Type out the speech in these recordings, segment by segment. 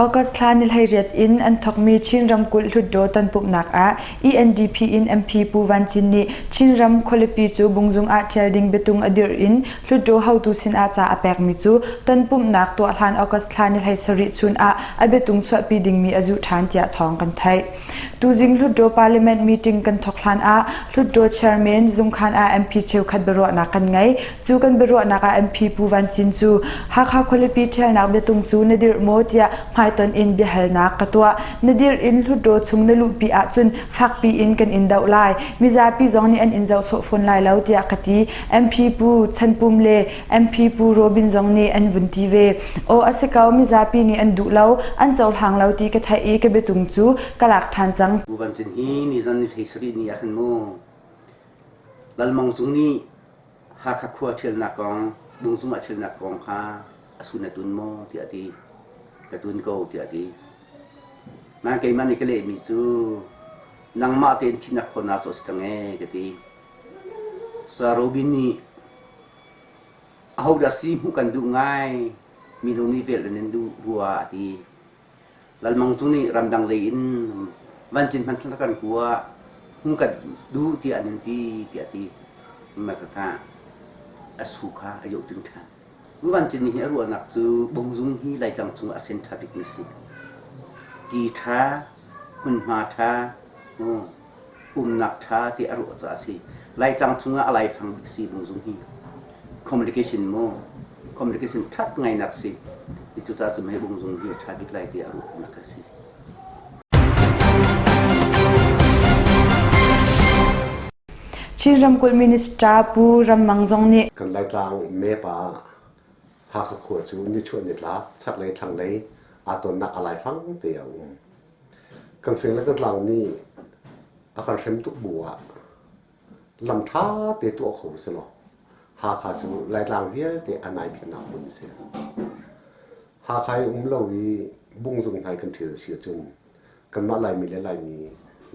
August thla ni 18 in an thawkmi Chin ramkulh Hlutdaw tonpumhnak ah ENDP in MP Pu Van Cin nih Chinram khualipi cu Bungzung ah ṭhial ding biatung a dirh in Hlutdaw hotu sinah ca a pekmi cu tonpumhnak tuah hlan August thla ni 17 chun ah a biatung chuahpi dingmi a zuh ṭhan tiah thawng kan theih. Tuzing Hlutdaw Parliament meeting kan thawk hlan ah Hlutdaw chairman zungkhan ah MP cheukhat biaruahnak kan ngei. Cu kan biaruahnak ah MP Pu Van Cin cu Hakha khualipi ṭhialnak biatung cu na dirh maw tiah hmaitonh in biahalnak ka tuah. Na dirh in Hlutdaw chung na luhpi ahcun fakpi in kan in doh lai. Mizapi zong nih an in zoh sawh fawn lai lo tiah ka ti. MP Pu Chan Pum le MP Pu Robin zong nih an vun ti ve. Aw a si ko, mizapi nih an duh lo, an cohlang lo ti ka theih i ka biatung cu ka lak ṭhan cang. Pu Van Cin hi nizan ni 17 ni ah khan mu Lal Mang Cung nih Hakha khua ṭhialnak kong, Bungzung ah ṭhialnak kong kha a sun a tun maw tiah a ti. Ka tun ko tiah a ti. Nain keimah nih ka lehmi cu nangmah tein thihnak khaw naa cawh si cang ee ka ti. Sir Robin nih Ahodah si hmuh kan duh ngai, mino nih velh nan in duh rua a ti. Lal Mang Cung nih ramdang lei in vancin hmanthlak kan kua, hmuh kan duh tiah an in ti tiah a ti. Mah kha a su kha a yoh ting ṭhan. Vancin nih hi a ruahnak cu Bungzung hi Laitlang cungah a sen ṭha bikmi a si. Ti ṭha, hmunhma ṭha, umnak ṭha ti a ruah caah a si. Laitlang chungah a laifang bik si Bungzung hi. Communication mu, communication ṭhat ngainak si. Cucaah cun hei Bungzung hi a ṭha bik lai ti a ruahnak a si. Chin ramkulh minister Pu Ram Mang zong nih Kan Laitlang map ah Hakha khua cu nichuah nitlak, chaklei thlanglei aa tonnak a laifang te a um. Kan fing le kan tlang nih a kan hrem tuk bu ah lam ṭha te tuah kho selaw Hakha cu Laitlang vialte a nai biknak hmun a si. Hakha i um lo i Bungzung hna i kan ṭhil si ahcun kanmah Laimi le Laimi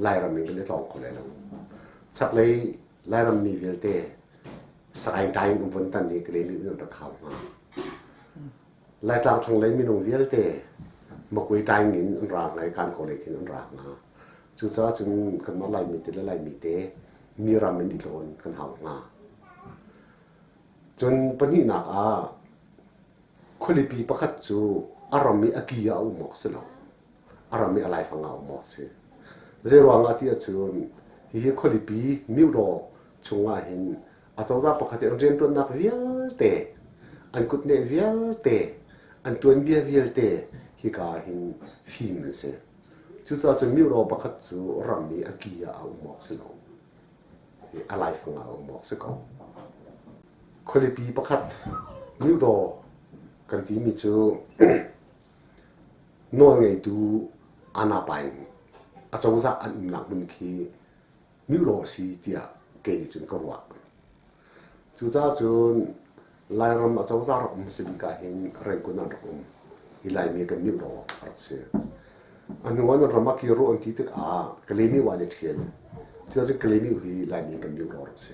Lairam in kan i tlawng kho lai lo. Chaklei Lairam mi vialte Sagaing ṭai in um von tan i Kalay in rak hau hnga. Laitlang thlanglei minung vialte Makui taing in an ra hnga i Kankaw lei khin an ra hnga. Cucaah cun kanmah Laimi te le Laimi te mi ram in i tlawn kan hau hnga. Cun pahnihnak ah khualipi pakhat cu a ram i a ki ah a um awk si lo. A ram i a laifang ah a um awk si. Zeiruang ah ti ahcun hihi khualipi Myodaw chungah hin Acozah pakhat i an rianṭuannak vialte, an kutneh vialte, an tuanbia vialte hika ah hin fim an si. Cucaah cun mioraw pakhat cu ram i a ki ah a um awk si lo. A laifang ah a um awk si ko. Khualipi pakhat mioraw kan timi cu nawlngeitu anapaing acozah an umnak hmun khi mioraw a si tiah kei nih cun ka ruah. Cucaah cun Lairam acozah rak um si bik ahhin Rangoon ah rak um i Laimi kan mioraw a rak si. A hnu ah nan ram ah kir u an ti tikah Kalemi wa an i ṭhial. Cucaah cun Kalemi hi Laimi kan mioraw rak si.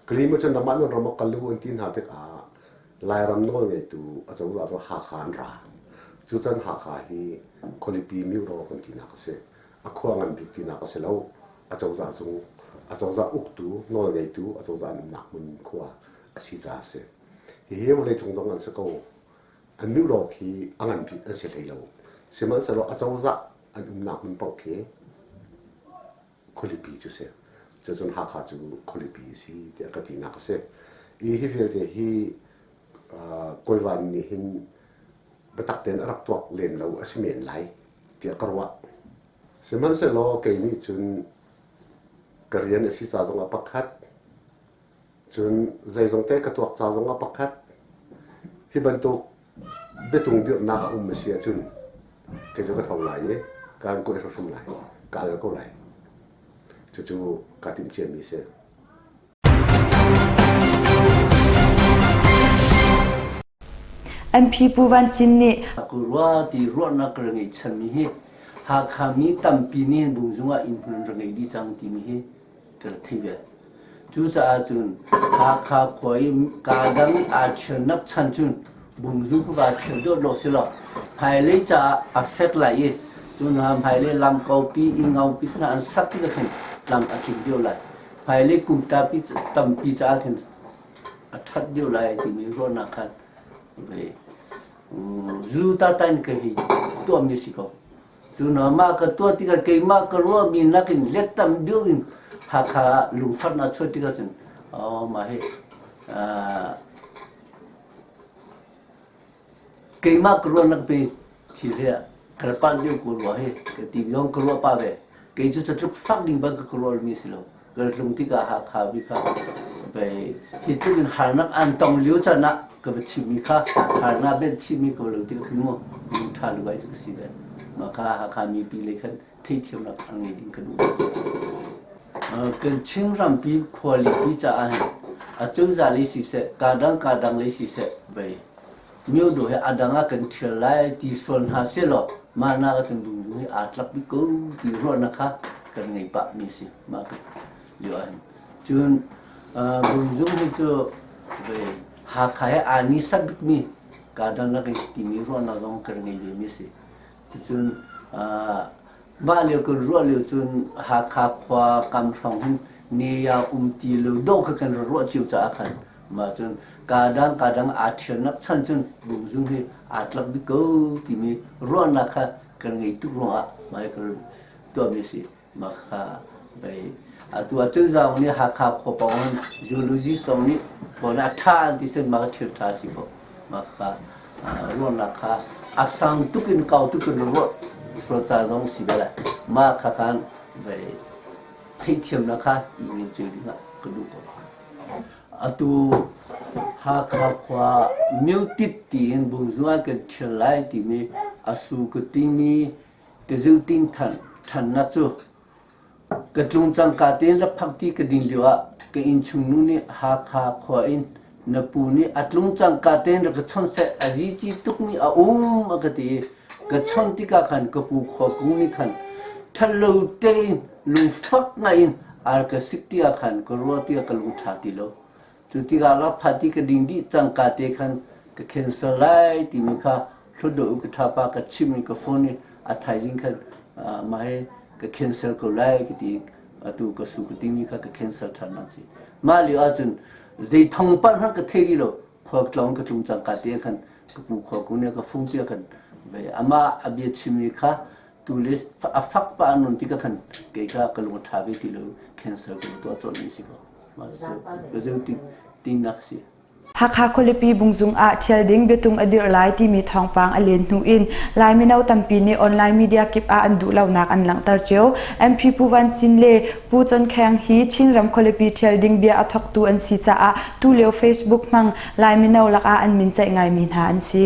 Kalemi cun ramah nan ram ah kal u an ti hna tikah Lairam nawlngeitu acozah cu Hakha an ra. Cucan Hakha hi khualipi mioraw kan tinak a si. A khua ngan bik tinak a si lo. Acozah zung, acozah uktu, nawlngeitu, acozah an umnak hmun khua a si caah a si. Hihi vawleicung zong an si ko. An mioraw khi a ngan bik an si hlei lo. Sihmanhsehlaw acozah an umnak hmun paoh khi khualipi cu si. Cucun Hakha cu khualipi a si tiah ka tinak a si. I hi vialte hi Kawivan nih hin biatak tein a rak tuak lem lo a si men lai tiah ka ruah. Sihmanhsehlaw kei nih cun ka rian a si ca zongah pakhat, cun zeizongte ka tuak ca zongah pakhat, hi bantuk biatung dirhnak a um a si ahcun kei cu ka tho lai i kaan kuai hrimhrim lai, ka al ko lai. Cucu kaa timh ciami a si. MP Pu Van Cin nih Rua ti ruahnak ka ngei chanmi hi Hakha mi tampi nih Bungzung ah inn hmun ra ngei dih cang timi hi ka rak thei ve. Cucaah cun Hakha khua i kaa dang aa ṭhialnak chan cun Bungzung khuva ṭhial dawt lo si law. Hmailei caah a fek lai i cu hna hmailei lam kaupi inn ngaupi hna an sak tikah khin tlam a tling deuh lai. Hmailei kum tampi tampi caah khin a ṭhat deuh lai timi ruahnak khan zu tata in ka hei tuahmi a si ko. Cu hna mah ka tuah tikah keimah ka ruahmi nakin let tam deuh in Hakha ah lungfarnak chuah tikah cun oh mah hi keimah ka ruahnak pe thil hi ka ra panh deuh ko rua hi ka ti zong ka ruah pah ve. Kei cu catluk fak ding bang ka ka ruahmi si lo. Ka tlung tikah Hakha bi kha vei hi tluk in harnak an tong lio caan ah ka va chimmi kha harnak ben chimmi ka va lo tikah khin mu lung ṭha lu ai cu ka si ve. Mah kha Hakha mipi lei khan theihthiamnak an ngei ding ka duh. Kan Chin rampi khualipi caah hin a cozah lei siseh, kadang kadang lei siseh vei Myodaw hi a dang ah kan ṭhial lai ti sual hna sehlaw mah nak ahcun Bungzung hi aa tlak bik ko ti ruahnak kha kan ngei pahmi a si mah ka lio ahhin. Cun Bungzung hi cu Hakha he aa nisat bikmi kaa dangnak in timi ruahnak zong kan ngei vemi a si. Cucun mah lio kan ruah lio cun Hakha khua kam hrawng hin ne um ti lo dawh kha kan rak ruah cio caah khan Mah cun kadang kadang aa ṭhialnak chan cun Bungzung hi aa tlak bik ko timi ruahnak kha kan ngei tuk ruangah mah hi kan tuahmi a si. Mah kha vei atu ah cun zaung nih Hakha khua pawng in zoology song nih kawl a ṭha an ti sen mah kha thil ṭha a si ko. Mah kha ruahnak kha a sang tuk in kau tuk in ruah sual ca zong si ve lai. Mah kha khan vei theihthiamnak kha i ngei cio dingah ka duh ko. Atu Hakha khua Myotit tiin Bungzung ah kan ṭhial lai timi a su ka timi ka zeuting ṭhannak cu ka tlung cangka tein lakphakti ka din lio ah ka innchung nu nih Hakha khua in na pu nih a tlung cangka tein rak ka chawnh seh a zici tukmi a um a ka ti i ka chawnh tikah khan ka pu khua kung nih khan ṭhatlo tein lungfak ngaiin ar ka sik tikah khan ka ruah tikah ka lung ṭha ti lo. Cu tikah lakphati ka ding dih cangka te khan ka cancel lai timi kha hlutdaw ka ṭhapa ka chim i ka phone i a thaizing khan mah hi ka cancel ko lai ka ti atu ka su ka timi kha ka cancel ṭhan na si. Mah lio ahcun zei thawngpang hmanh ka thei rih lo. Khua tlawng ka tlung cangka te khan ka pu khua kung nih ka fung tiah khan amah a bia chimmi kha tu le a fak pa an nun tikah khan kei kha ka lung a ṭha ve ti lo cancer ka tuah colh mi si ko mah cu ka zeu tinak si. Hakha khualipi Bungzung ah ṭhial ding biatung a dirh lai timi thawngpang a len hnu in Lai mino tampi nih online media kip ah an duhlonak an langhter cio. MP Pu Van Cin le Pu Con Kheng hi Chinram khualipi ṭhial ding bia a thawktu an si caah tulio Facebook hmang Lai mino lakah an min ceih ngaimi hna an si.